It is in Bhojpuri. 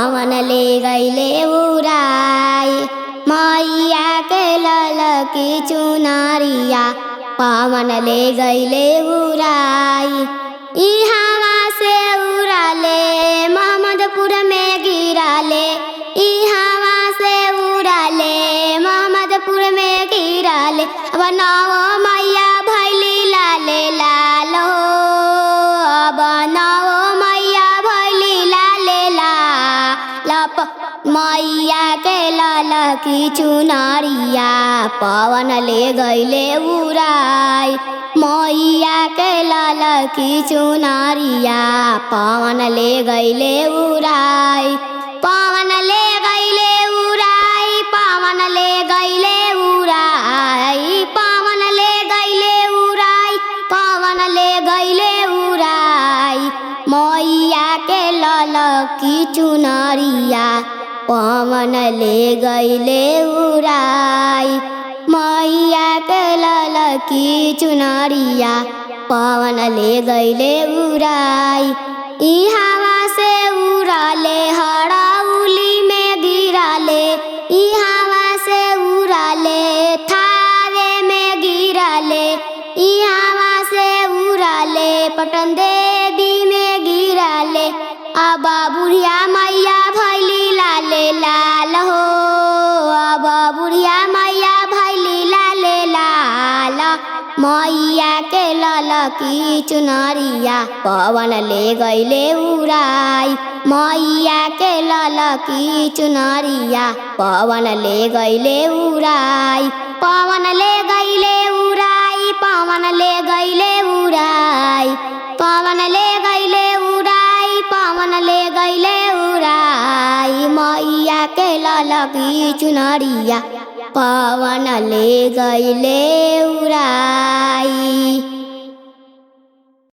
पवन ले गईले उड़ाई। मैया के ललकी चुनरिया पवन ले गईले उड़ाई। इहवा से उड़ाले मोहम्मदपुर में गिराले, इहवा से उड़ाले मोहम्मदपुर में गिराले। अब नवो मैया भैली लाले लाल हो, अब नवो मैया भैली लाले लाल। मैया के ललकी चुनरिया पवन ले गईले उड़ाई। मैया के ललकी चुनरिया पवन ले गईले उड़ाई। पवन ले गईले उड़ाई, पवन ले गईले उड़ाई, पवन ले गईले उड़ाई, पवन ले गईले उड़ाई। मैया के ललकी चुनरिया पवन ले गईले उड़ाई। मैया के ललकी चुनरिया पवन ले गईले उड़ाई। इहवा से उड़ाले हराउली में गिराले, इहवा से उड़ाले थावे में गिराले, इहवा से उड़ाले पटन देवी में गिराले। अब बुढ़िया मैया भैली लाले लाल हो, अब बुढ़िया मैया भैली लाले लाल। मैया के ललकी चुनरिया पवन ले गईले उड़ाई। मैया के ललकी चुनरिया पवन ले गईले उड़ाई। पवन ले गईले उड़ाई, पवन ले गईले उड़ाई, पवन ले गईले उड़ाई, पवन ले गईले उड़ाई। मैया के ललकी चुनरिया पवन ले गईले उड़ाई।